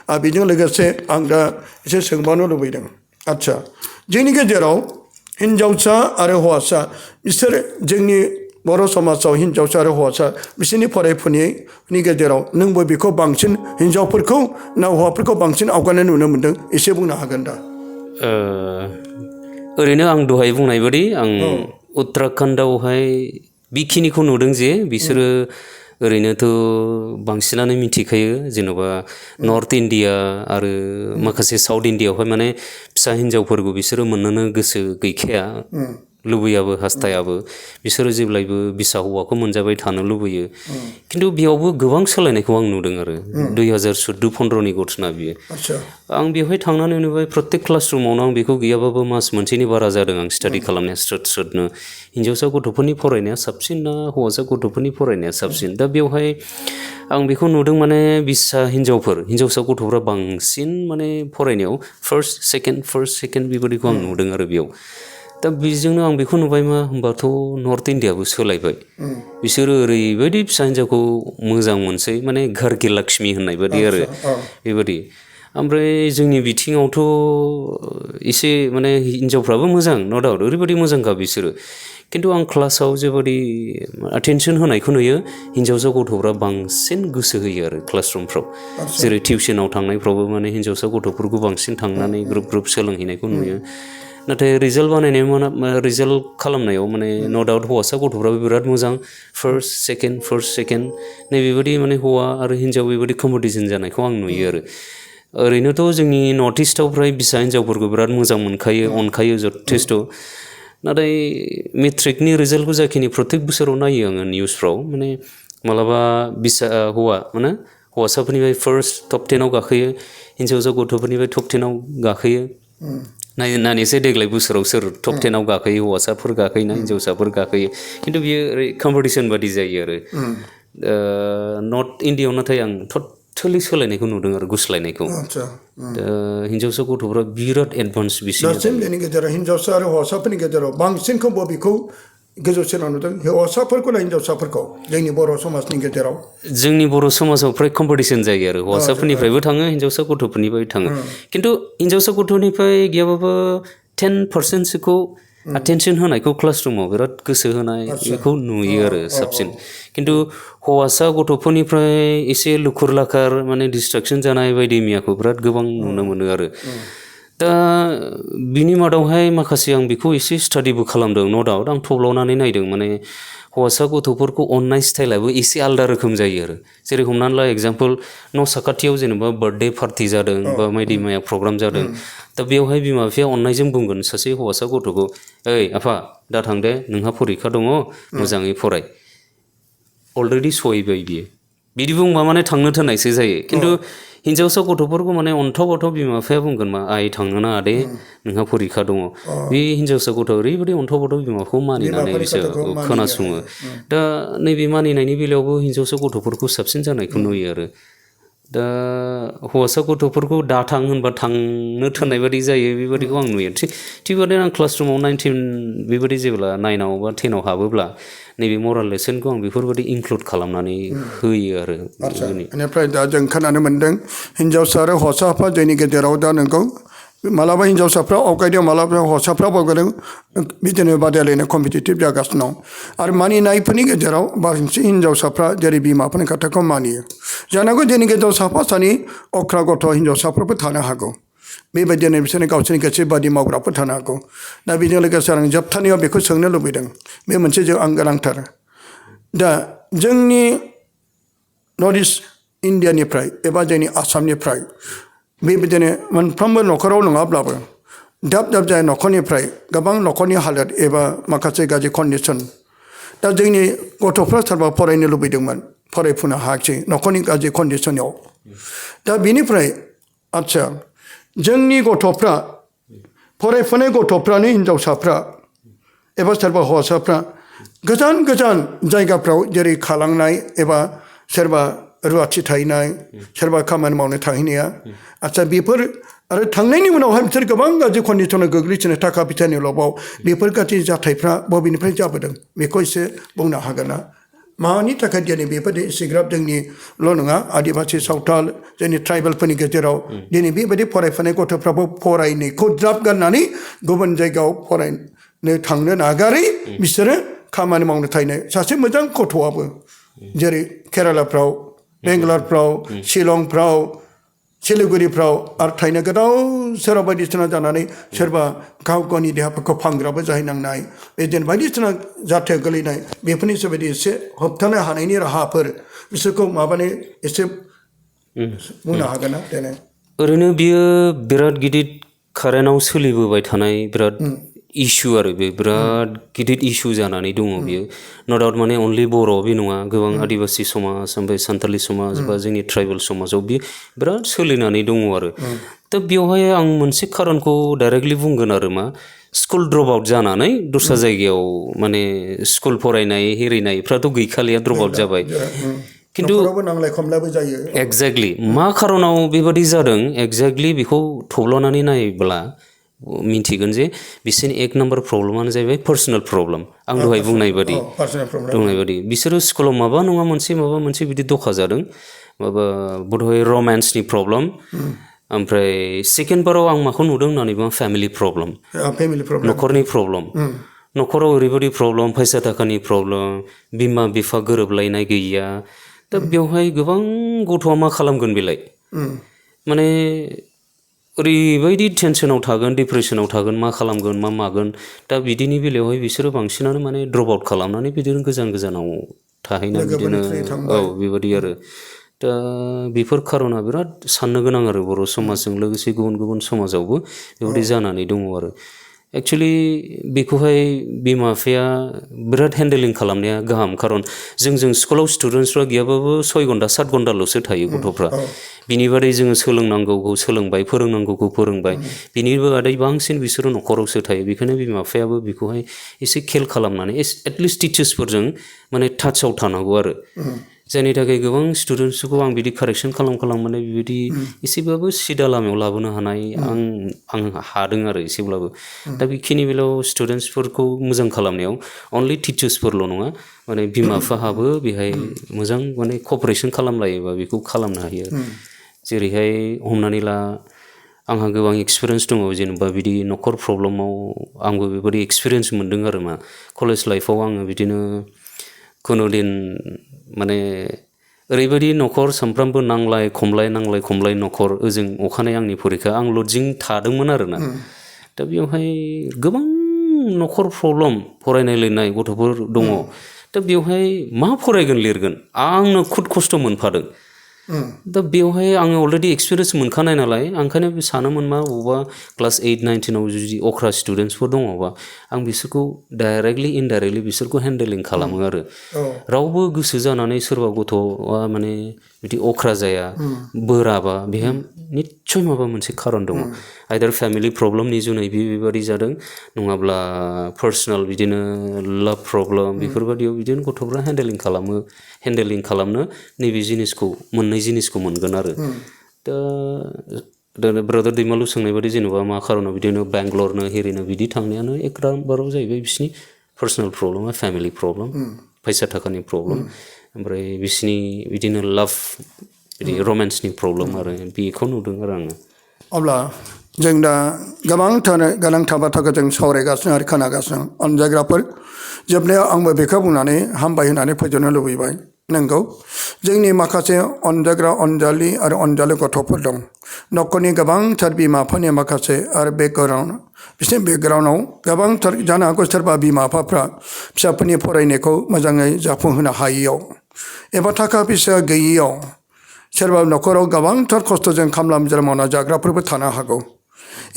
बेजों लोगोसे आं दा एसे सोंबावनो लुबैदों आदसा जोंनि गेजेराव हिनजावसा आरो हौवासा बिसोर जोंनि बर' समाजाव हिनजावसा आरो हौवासा बिसोरनि फरायफुनायनि गेजेराव नोंबो बेखौ बांसिन हिनजावफोरखौ ना हौवाफोरखौ बांसिन आवगायनाय नुनो मोन्दों एसे बुंनो हागोन दा ओरैनो आं दहाय बुंनाय बादि आं उत्तराखन्डआवहाय बेखिनिखौ नुदों जे बिसोरो ओरैनोथ' बांसिनानो मिथिखायो जेन'बा नर्थ इण्डिया आरो माखासे साउथ इण्डियाआवहाय माने फिसा हिन्जावफोरखौ बिसोरो मोननोनो गोसो गैखाया लुबैयाबो हास्थायाबो बिसोरो जेब्लायबो बिसा हौवाखौ मोनजाबाय थानो लुबैयो खिन्थु बेयावबो गोबां सोलायनायखौ आं नुदों आरो 2014-15नि घटना बियो आं बेवहाय थांनानै नुबाय प्रत्येक क्लासरुमावनो आं बेखौ गैयाबाबो मास मोनसेनि बारा जादों आं स्टाडि खालामनाया स्रोद-स्रोदनो हिन्जावसा गथ'फोरनि फरायनाया साबसिन ना हौवासा गथ'फोरनि फरायनाया साबसिन दा बेवहाय आं बेखौ नुदों माने बिसा हिन्जावसा गथ'फ्रा बांसिन माने फरायनायाव फार्स्ट सेकेन्ड बेबादिखौ आं नुदों आरो बेयाव दा बेजोंनो आं बेखौ नुबाय मा होमबाथ' नर्थ इण्डियाबो सोलायबाय बिसोरो ओरैबायदि फिसा हिन्जावखौ मोजां मोनसै माने घर की लक्ष्मी होननाय बादि आरो बेबादि ओमफ्राय जोंनि बिथिङावथ' एसे माने हिन्जावफ्राबो मोजां न' डाउट ओरैबायदि मोजांखा बिसोरो खिन्थु आं क्लासाव जेबादि एटेनसन होनायखौ नुयो हिन्जावसा गथ'फ्रा बांसिन गोसो होयो आरो क्लासरुमफ्राव जेरै टिउसनाव थांनायफ्रावबो माने हिन्जावसा गथ'फोरखौ बांसिन थांनानै ग्रुप सोलोंहैनायखौ नुयो नाथाय रिजाल्ट खालामनायाव माने न' डाउट हौवासा गथ'फ्राबो बिराद मोजां फार्स्ट सेकेन्ड नैबेबादि माने हौवा आरो हिन्जाव बेबादि कम्पिटिसन जानायखौ आं नुयो आरो ओरैनोथ' जोंनि नर्थ इस्टआव फ्राय फिसा हिन्जावफोरखौ बिराद मोजां मोनखायो अनखायो जथेस्थ' नाथाय मेट्रिकनि रिजाल्टखौ जाखिनि प्रत्येक बोसोराव नायो आङो निउसफ्राव माने मालाबा हौवासाफोरनिफ्राय फार्स्ट टप 10आव गाखोयो हिन्जावसा गथ'फोरनिफ्राय टप 10आव गाखोयो नायनोसै देग्लाय बोसोराव सोर टप 10आव गाखोयो हौवासाफोर गाखोयोना हिन्जावसाफोर गाखोयो खिन्थु बियो ओरै कम्पिटिसन बादि जायो आरो नर्थ इण्डियाआव नाथाय आं टटेलि सोलायनायखौ नुदों आरो गुस्लायनायखौ दा हिन्जावसा गथ'फ्रा बिराद एडभान्स बिसोरनि गेजेराव हिन्जावसा आरो हौवासाफोरनि गेजेराव बांसिनखौ बबेखौ गोजौसिनाव नुदों हौवासाफोरखौ ना हिन्जावसाफोरखौ जोंनि बर' समाजनि गेजेराव जोंनि बर' समाजाव फ्राय कम्पिटिसन जायो आरो हौवासाफोरनिफ्रायबो थाङो हिन्जावसा गथ'फोरनिफ्राय थाङो खिन्थु हिन्जावसा गथ'निफ्राय गैयाबाबो 10%सोखौ एटेनसन होनायखौ क्लासरुमाव बिराद गोसो होनाय बेखौ नुयो आरो साबसिन खिन्थु हौवासा गथ'फोरनिफ्राय एसे लुखुर लाखार माने डिसट्रेक्सन जानाय बायदि मैयाखौ बिराद गोबां नुनो मोनो आरो दा बिनि मादावहाय माखासे आं बेखौ एसे स्टाडिबो खालामदों न' डाउट आं थब्ल'नानै नायदों माने हौवासा गथ'फोरखौ अननाय स्टाइलाबो एसे आलादा रोखोम जायो आरो जेरै हमनानै ला एग्जाम्पल न' साखाथियाव जेनेबा बार्थडे पार्टि जादों बा बायदि मैया प्रग्राम जादों दा बेवहाय बिमा बिफाया अननायजों बुंगोन सासे हौवासा गथ'खौ ओइ आफा दा थां दे नोंहा फरिखा दङ मोजाङै फराय अलरेडि सहैबाय बियो बिदि बुंबा माने थांनो थोननायसो जायो खिन्थु हिन्जावसा गथ'फोरखौ माने अन्थाव बिमा बिफाया बुंगोन मा आइ थांनो नाङा दे नोंहा फरिखा दङ बे हिन्जावसा गथ' ओरैबायदि अन्थाव बिमाखौ मानिनानै बिसोर खोनासङो दा नैबे मानिनायनि बेलायावबो हिन्जावसा गथ'फोरखौ साबसिन जानायखौ नुयो आरो दा हौवासा गथ'फोरखौ दा थां होनबा थांनो थोननाय बादि जायो बेबादिखौ आं नुयो थिग बेबादिनो आं क्लासरुमाव 19 बेबादि जेब्ला 9आव बा 10आव हाबोब्ला नैबे मरेल लेसनखौ आं बेफोरबादि इनक्लुड खालामनानै होयो आरो बेनिफ्राय दा जों खोनानो मोन्दों हिन्जावसा आरो हौवासाफोरा जोंनि गेजेराव दा नोंगौ मालाबा हिन्जावसाफ्रा आवगायदों मालाबा हौवासाफ्रा आवगायदों बिदिनो बादायलायनाय कम्पिटिटिभ जागासिनो दं आरो मानिनायफोरनि गेजेराव बांसिन हिन्जावसाफ्रा जेरै बिमाफोरनि खोथाखौ मानियो जानांगौ जोंनि गेजेराव साफा सानै अख्रा गथ' हिन्जावसाफोरबो थानो हागौ बेबायदिनो बिसोरनि गावसोरनि गोसो बादि मावग्राफोर थानो हागौ दा बेजों लोगोसे आं जोबथानायाव बेखौ सोंनो लुबैदों बे मोनसे जों आं गोनांथार दा जोंनि नर्थ इस्ट इण्डियानिफ्राय एबा जोंनि आसामनिफ्राय बेबायदिनो मोनफ्रोमबो न'खराव नङाब्लाबो दाब जाय न'खरनिफ्राय गोबां न'खरनि हालोद एबा माखासे गाज्रि कन्डिसन दा जोंनि गथ'फ्रा सोरबा फरायनो लुबैदोंमोन फरायफुनो हायाखिसै न'खरनि गाज्रि कन्डिसनाव दा बेनिफ्राय आदसा जोंनि गथ'फ्रा फरायफुनाय गथ'फ्रानो हिन्जावसाफ्रा एबा सोरबा हौवासाफ्रा गोजान जायगाफ्राव जेरै खालांनाय एबा सोरबा रुवाथि थाहैनाय सोरबा खामानि मावनो थाहैनाया आदसा बेफोर आरो थांनायनि उनावहाय बिसोर गोबां गाज्रि कन्डिसनाव गोग्लैसोनो थाखा फैसानि लबाव बेफोर गाज्रि जाथायफ्रा बबेनिफ्राय जाबोदों बेखौ एसे बुंनो हागोन ना मानि थाखाय दिनै बेबायदि एसेग्राब जोंनिल' नङा आदिबासि सावथाल जोंनि ट्राइबेलफोरनि गेजेराव दिनै बेबायदि फरायफुनाय गथ'फ्राबो फरायनायखौ ज्राब गारनानै गुबुन जायगायाव फरायनो थांनो नागारै बिसोरो खामानि मावनो थाहैनाय सासे मोजां गथ'आबो जेरै केरालाफ्राव बेंगालरफ्राव शिलंफ्राव सिलिगुरिफ्राव आरो थाहैनो गोदाव सोरबा बायदिसिना जानानै सोरबा गाव गावनि देहाफोरखौ फानग्राबो जाहैनांनाय बिदिनो बायदिसिना जाथायाव गोलैनाय बेफोरनि सोमोन्दै एसे होबथानो हानायनि राहाफोर बिसोरखौ माबानो एसे बुंनो हागोन ना देनाय ओरैनो बियो बिराद गिदिर कारेन्टआव सोलिबोबाय थानाय बिराद इस्यु आरो बे बिराद गिदिर इस्यु जानानै दङ बियो न' डाउट माने अनलि बर' बे नङा गोबां आदिबासि समाज ओमफ्राय सान्थालि समाज बा जोंनि ट्राइबेल समाजाव बे बिराद सोलिनानै दङ आरो दा बेवहाय आं मोनसे खारनखौ डाइरेक्टलि बुंगोन आरो मा स्कुल ड्रप आउट जानानै दस्रा जायगायाव माने स्कुल फरायनाय हेरिनायफ्राथ' गैखालिया ड्रप आउट जाबाय खिन्थु नांलाय खमलायबो जायो एक्जेक्टलि मा खारनाव बेबादि जादों एक्जेक्टलि बेखौ थब्ल'नानै नायोब्ला मिन्थिगोन जे बिसोरनि एक नाम्बार प्रब्लेमानो जाहैबाय पार्सनेल प्रब्लेम आं दहाय बुंनाय बादि बिसोरो स्कुलाव माबा मोनसे बिदि दखा जादों माबा बधय रमेन्सनि प्रब्लेम ओमफ्राय सेकेन्ड बाराव आं माखौ नुदों होननानै बुङो फेमिलि प्रब्लेम न'खरनि प्रब्लेम न'खराव ओरैबायदि प्रब्लेम फैसा थाखानि प्रब्लेम बिमा बिफा गोरोबलायनाय गैया दा बेवहाय गोबां गथ'आ मा खालामगोन बेलाय माने ओरैबायदि टेनसनाव थागोन डिप्रेसनाव थागोन मा खालामगोन मा मागोन दा बिदिनि बेलायावहाय बिसोरो बांसिनानो माने ड्रप आउट खालामनानै बिदिनो गोजानाव थाहैनाय बिदिनो बेबायदि आरो दा बेफोर खार'ना बिराद साननो गोनां आरो बर' समाजजों लोगोसे गुबुन समाजावबो बेबायदि जानानै दङ आरो एक्सुवेलि बेखौहाय बिमा बिफाया बिराद हेन्डेलिं खालामनाया गाहाम खारन जों स्कुलाव स्टुडेन्टसफ्रा गैयाबाबो 6 घन्टा 7 घन्टाल'सो थायो गथ'फ्रा बिनि बादै जोङो सोलोंनांगौखौ सोलोंबाय फोरोंनांगौखौ फोरोंबाय बिनि बादै बांसिन बिसोरो न'खरावसो थायो बेखायनो बिमा बिफायाबो बेखौहाय एसे खेल खालामनानै एटलिस्ट टिचार्सफोरजों माने टाचाव थानांगौ आरो जायनि थाखाय गोबां स्टुडेन्टसफोरखौ आं बिदि कारेक्सन खालामनानै बेबायदि एसेबाबो सिदा लामायाव लाबोनो हानाय आं हादों आरो एसेब्लाबो दा बेखिनि बेलायाव स्टुडेन्टसफोरखौ मोजां खालामनायाव अनलि टिचार्सफोरल' नङा माने बिमा बिफाहाबो बेहाय मोजां माने कपारेसन खालामलायोबा बेखौ खालामनो हायो जेरैहाय हमनानै ला आंहा गोबां एक्सपिरियेन्स दङ जेनेबा बिदि न'खर प्रब्लेमाव आंबो बेबायदि एक्सपिरियेन्स मोनदों आरो मा कलेज लाइफआव आङो बिदिनो खुनुदिन माने ओरैबायदि न'खर सामफ्रामबो नांलाय खमलाय न'खर ओजों अखानायै आंनि फरिखा आं लजिं थादोंमोन आरोना दा बेवहाय गोबां न'खर प्रब्लेम फरायनाय लिरनाय गथ'फोर दङ दा बेवहाय मा फरायगोन लिरगोन आंनो खुद खस्थ' मोनफादों दा बेवहाय आङो अलरेडि एक्सपिरियेन्स मोनखानाय नालाय ओंखायनो सानोमोन मा बबावबा क्लास 8, 9, 10आव जुदि अख्रा स्टुडेन्टसफोर दङबा आं बिसोरखौ डाइरेक्टलि इनडाइरेक्टलि बिसोरखौ हेन्डेलिं खालामो आरो रावबो गोसो जानानै सोरबा गथ'आ माने बिदि अख्रा जाया बोराबा बेहा निस्सय माबा मोनसे खारन दङ आइदार फेमिलि प्रब्लेमनि जुनै बेबादि जादों नङाब्ला पार्सनेल बिदिनो लाभ प्रब्लेम बेफोरबादियाव बिदिनो गथ'फ्रा हेन्डेलिं खालामनो नैबे जिनिसखौ मोननै जिनिसखौ मोनगोन आरो दा ब्रादार दैमालु सोंनाय बादि जेनेबा मा खारनाव बिदिनो बेंगलरनो हेरिनो बिदि थांनायानो एक नाम्बाराव जाहैबाय बिसिनि पार्सनेल प्रब्लेमा फेमिलि प्रब्लेम फैसा थाखानि प्रब्लेम ओमफ्राय बिसिनि बिदिनो लाभ बिदि रमेन्सनि प्रब्लेम आरो बेखौ नुदों आरो आङो अब्ला जों दा गोनांथार बाथ्राखौ जों सावरायगासिनो आरो खोनागासिनो अनजायग्राफोर जोबनायाव आंबो बेखौ बुंनानै हामबाय होननानै फोजोबनो लुबैबाय नंगौ जोंनि माखासे अनजाग्रा अनजालि आरो अनजालि गथ'फोर दं न'खरनि गोबांथार बिमा बिफानि माखासे आरो बिसोरनि बेकग्राउन्डआव गोबांथार जानो हागौ सोरबा बिमा बिफाफ्रा फिसाफोरनि फरायनायखौ मोजाङै जाफुंहोनो हायियाव एबा थाखा फैसा गैयियाव सोरबा न'खराव गोबांथार खस्थ'जों खामला मुजिरा मावना जाग्राफोरबो थानो हागौ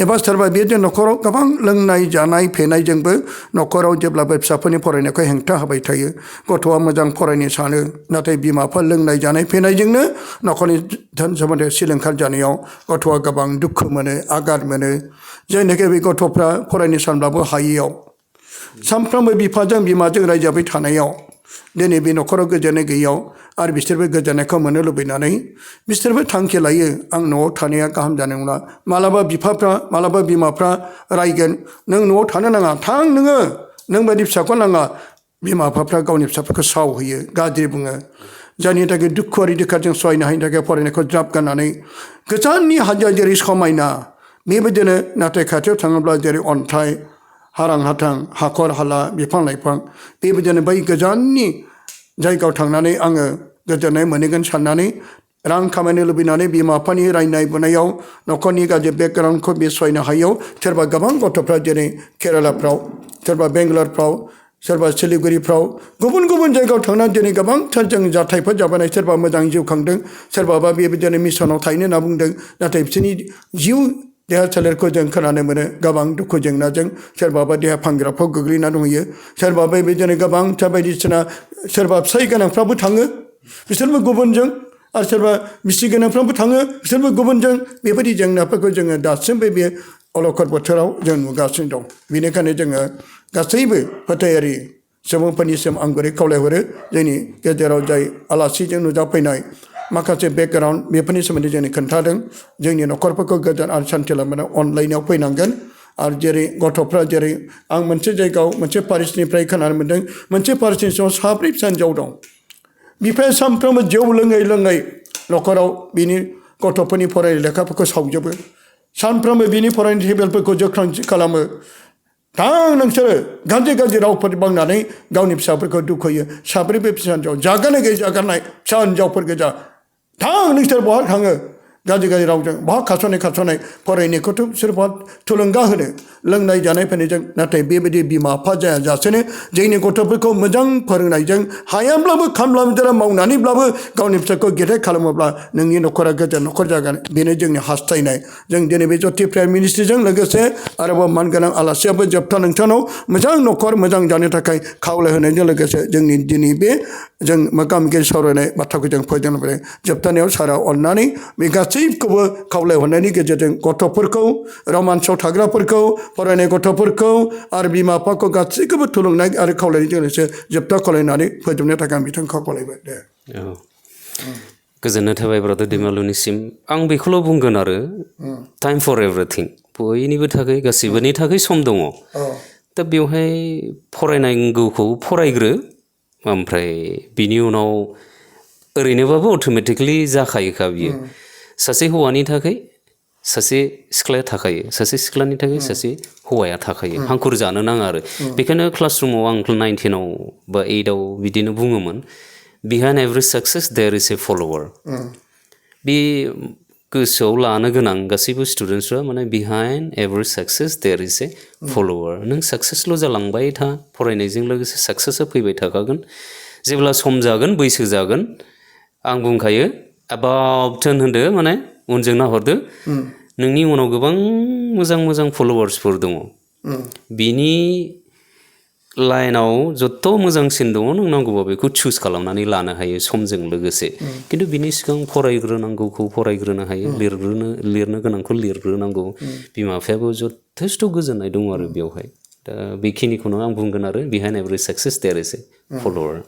एबा सोरबा बेबायदि न'खराव गोबां लोंनाय जानाय फेनायजोंबो न'खराव जेब्लाबो फिसाफोरनि फरायनायखौ हेंथा होबाय थायो गथ'आ मोजां फरायनो सानो नाथाय बिमा बिफा लोंनाय जानाय फेनायजोंनो न'खरनि धोन सम्पति सिलिंखार जानायाव गथ'आ गोबां दुखु मोनो आघात मोनो जायनाखि बे गथ'फ्रा फरायनो सानब्लाबो हायियाव सानफ्रोमबो बिफाजों बिमाजों रायजाबाय थानायाव दिनै बे न'खराव गोजोननाय गैयैयाव आरो बिसोरबो गोजोननायखौ मोननो लुबैनानै बिसोरबो थांखि लायो आं न'आव थानाया गाहाम जानाय नंला मालाबा बिफाफ्रा मालाबा बिमाफ्रा रायगोन नों न'आव थानो नाङा थां नों बायदि फिसाखौ नाङा बिमा बिफाफ्रा गावनि फिसाफोरखौ साव होयो गाज्रि बुङो जायनि थाखाय दुखुआरि दोखारजों सहायनो हायिनि थाखाय फरायनायखौ ज्राब गारनानै गोजाननि हाजोआ जेरै समायना बेबायदिनो नाथाय खाथियाव थाङोब्ला जेरै अन्थाइ हारां हाथां हाखर हाला बिफां लाइफां बेबायदिनो बै गोजाननि जायगायाव थांनानै आङो गोजोननाय मोनहैगोन साननानै रां खामायनो लुबैनानै बिमा बिफानि रायनाय बुनायाव न'खरनि गाज्रि बेकग्राउन्डखौ बिसहायनो हायैयाव सोरबा गोबां गथ'फ्रा जेरै केरालाफ्राव सोरबा बेंगालरफ्राव सोरबा सिलिगुरिफ्राव गुबुन गुबुन जायगायाव थांनानै दिनै गोबांथार जों जाथायफोर जाबोनाय सोरबा मोजां जिउ खांदों सोरबाबा बेबायदिनो मिसनाव थाहैनो होनना बुंदों नाथाय बिसोरनि जिउ देहा सोलेरखौ जों खोनानो मोनो गोबां दुखु जेंनाजों सोरबाबा देहा फानग्राफ्राव गोग्लैना दंहैयो सोरबाबा बेबायदिनो गोबांथार बायदिसिना सोरबा फिसाय गोनांफ्राबो थाङो बिसोरबो गुबुनजों आरो सोरबा बिसि गोनांफ्राबो थाङो बिसोरबो गुबुनजों बेबायदि जेंनाफोरखौ जोङो दासिमबो बे अलखद बोथोराव जों नुगासिनो दं बेनिखायनो जोङो गासैबो फोथायारि सुबुंफोरनिसिम आं गुरै खावलायहरो जोंनि गेजेराव जाय आलासिजों नुजाफैनाय माखासे बेकग्राउन्ड बेफोरनि सोमोन्दै जोंनो खोन्थादों जोंनि न'खरफोरखौ गोजोन आरो सान्थि लाबोनो अनलायनायाव फैनांगोन आरो जेरै गथ'फ्रा जेरै आं मोनसे जायगायाव मोनसे पारिसनिफ्राय खोनानो मोन्दों मोनसे पारिसनि सिङाव साब्रै फिसा हिन्जाव दं बिफाया सानफ्रोमबो जौ लोङै लोङै न'खराव बिनि गथ'फोरनि फरायनाय लेखाफोरखौ सावजोबो सानफ्रोमबो बिनि फरायनाय टेबोलफोरखौ जोख्रांथि खालामो थां नोंसोरो गाज्रि गाज्रि रावफोर बांनानै गावनि फिसाफोरखौ दुखुयो साब्रैबो फिसा हिन्जाव जागारनाय गैयै जागारनाय फिसा हिन्जावफोर गोजा थां नोंसोर बहा थाङो गाज्रि गाज्रि रावजों बहा खारस'नाय फरायनायखौथ' बिसोर बहा थुलुंगा होनो लोंनाय जानाय फैनायजों नाथाय बेबायदि बिमा बिफा जायाजासेनो जोंनि गथ'फोरखौ मोजां फोरोंनायजों हायाब्लाबो खामला मुजिरा मावनानैब्लाबो गावनि फिसाखौ गेदेर खालामोब्ला नोंनि न'खरा गोजोन न'खर जागोन बेनो जोंनि हास्थायनाय जों दिनै बे जति प्राइम मिनिस्ट्रिजों लोगोसे आरोबाव मानगोनां आलासियाबो जोबथा नोंथांनाव मोजां न'खर मोजां जानो थाखाय खावलायहोनायजों लोगोसे जोंनि दिनै बे जों मोगा मोगि सावरायनाय बाथ्राखौ जों फोजोबबाय जोबथानायाव सारा अननानै बे गासैखौबो खावलायहरनायनि गेजेरजों गथ'फोरखौ रमान्सआव थाग्राफोरखौ फरायनाय गथ'फोरखौ आरो बिमा बिफाखौ गासैखौबो थुलुंनाय आरो खावलायनायजों लोगोसे जोबथा खावलायनानै फोजोबनो थाखाय आं बिथांखौ खावलायबाय दे गोजोननाय थाबाय ब्रादार दैमालुनिसिम आं बेखौल' बुंगोन आरो टाइम फर एभ्रिथिं बयनिबो थाखाय गासैबोनि थाखाय सम दङ दा बेवहाय फरायनांगौखौ फरायग्रो ओमफ्राय बिनि उनाव ओरैनोबाबो अट'मेटिकलि जाखायोखा बियो सासे हौवानि थाखाय सासे सिख्लाया थाखायो सासे सिख्लानि थाखाय सासे हौवाया थाखायो हांखुर जानो नाङा आरो बेखायनो क्लासरुमाव आं 9-10आव बा 8आव बिदिनो बुङोमोन behind every success there is a follower बे गोसोआव लानो गोनां गासैबो स्टुडेन्टसफ्रा माने behind every success there is a follower नों साक्सेसल' जालांबाय था फरायनायजों लोगोसे साक्सेसआ फैबाय थाखागोन जेब्ला सम जागोन बैसो जागोन आं बुंखायो एबाउट 10 होनदो माने उनजों नाहरदो नोंनि उनाव गोबां मोजां मोजां फलोवार्सफोर दङ बिनि लाइनाव जत मोजांसिन दङ नों नांगौबा बेखौ चुज खालामनानै लानो हायो समजों लोगोसे खिन्थु बिनि सिगां फरायग्रोनांगौखौ फरायग्रोनो हायो लिरनो गोनांखौ लिरग्रोनांगौ बिमा बिफायाबो जथेस्थ' गोजोननाय दङ आरो बेवहाय दा बेखिनिखौनो आं बुंगोन आरो behind every success there is a follower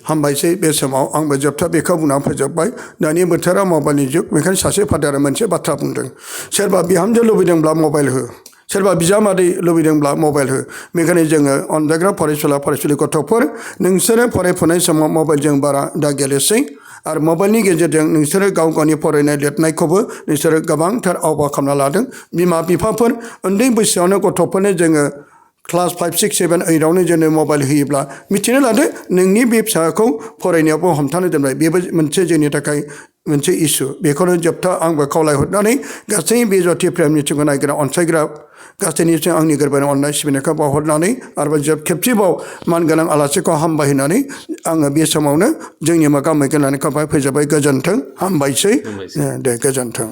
हामबायसै बे समाव आंबो जोबथा बेखौ बुंनानै फोजोबबाय दानि बोथोरा मबाइलनि जुग बेखायनो सासे फादारा मोनसे बाथ्रा बुंदों सोरबा बिहामजो लुबैदोंब्ला मबाइल हो सोरबा बिजामादै लुबैदोंब्ला मबाइल हो बेखायनो जोङो अनजाग्रा फरायसुला फरायसुलि गथ'फोर नोंसोरो फरायफुनाय समाव मबाइलजों बारा दा गेलेसै आरो मबाइलनि गेजेरजों नोंसोरो गाव गावनि फरायनाय लिरनायखौबो नोंसोरो गोबांथार आवबा खालामना लादों बिमा बिफाफोर उन्दै बैसोआवनो गथ'फोरनो जोङो क्लास 5, 6, 7, 8आवनो जोंनो मबाइल होयोब्ला मिथिनो लादो नोंनि बे फिसाखौ फरायनायावबो हमथानो दोनबाय बेबो मोनसे जोंनि थाखाय मोनसे इसु बेखौनो जोबथा आंबो खावलायहरनानै गासै बे जति प्रेम मिथिंखौ नायग्रा अनसायग्रा गासैनिसिम आंनि गोरबोनि अननाय सिबिनायखौ बावहरनानै आरोबाव खेबसेबाव मानगोनां आलासिखौ हामबाय होननानै आङो बे समावनो जोंनि मोगा मोगि लानायखौ फोजोबबाय गोजोन्थों हामबायसै दे गोजोन्थों